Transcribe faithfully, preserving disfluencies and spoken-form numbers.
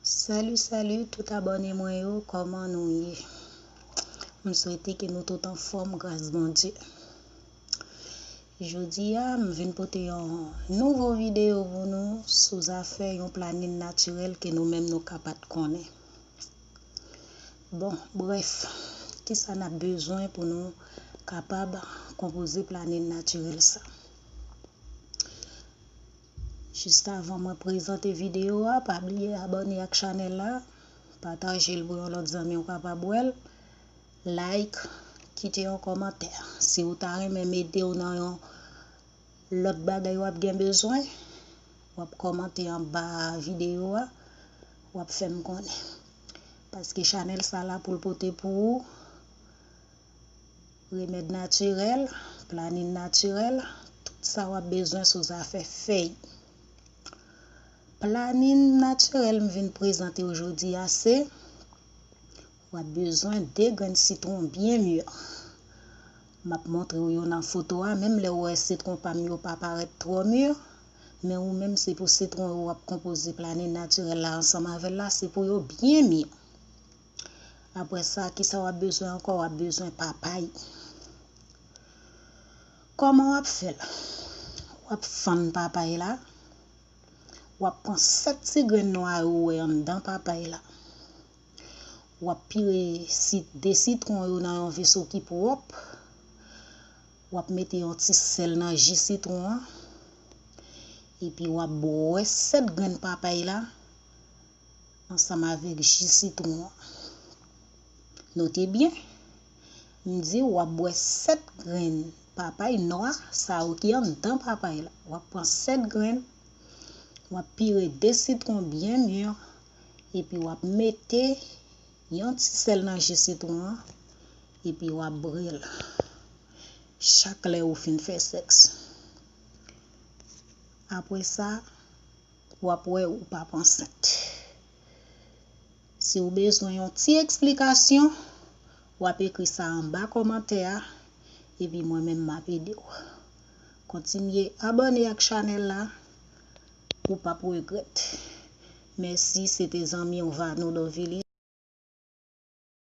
Salut, salut tout abòne mwen yo, kòman nou ye? M swete ke nou tout anfòm gras Bondye. Jodi a, m vin pote yon nouvo videyo pou nou sou zafè yon planin natirèl ke nou menm nou ka pa t konnen. Bon, brèf, kisa n ap bezwen pou nou kapab konpoze planin natirèl sa? Jis avan mwen prezante videyo a, pa bliye abòne ak chanèl la, pataje l pou yon lòt zanmi w kapab wè l, like, kite yon kòmantè. Si w ta renmen m ede w nan yon lòt bagay w ap gen bezwen, w ap kòmante anba videyo a, w ap fè m konnen. Paske chanèl sa la pou l pote pou ou remèd natirèl, planin natirèl, tout sa w ap bezwen sou zafè fèy. Planin natirèl m vin prezante w jodi a se, w ap bezwen de grenn sitwon byen mi. M ap montre w yo nan foto a, menm lè w wè sitwon pa m yo pa parèt twò mi, men ou menm se pou sitwon yo w ap konpoze planin natirèl la ansanm avè l la, se pou yo byen mi. Apre sa, kisa w ap bezwen ankò? W ap bezwen papay. Kòman w ap fè l? W ap fann papay la. W ap pran sèt ti grenn nwa yo ou wè anndan papay la. W ap pire si, de sitwon yo nan yon veso ki pwòp. W ap mete yon ti sèl nan ji sitwon an. Epi w ap bwè sèt grenn papay la ansanm avèk ji sitwon an. Note byen, m di w ap bwè sèt grenn papay nwa sa yo ki anndan papay la. W ap pran sèt grenn, w ap pire de sitwon byen mi, epi w ap mete yon ti sèl nan ji sitwon an, epi w ap bwè l chak lè ou fin fè sèks. Apre sa, w ap wè ou p ap ansent. Si w bezwen yon ti eksplikasyon, w ap ekri sa anba kòmantè a, epi mwen menm m ap ede w. Kontinye abòne ak chanèl la, ou p ap regrèt. Mèsi, se te zanmi w Vanou Dovilis.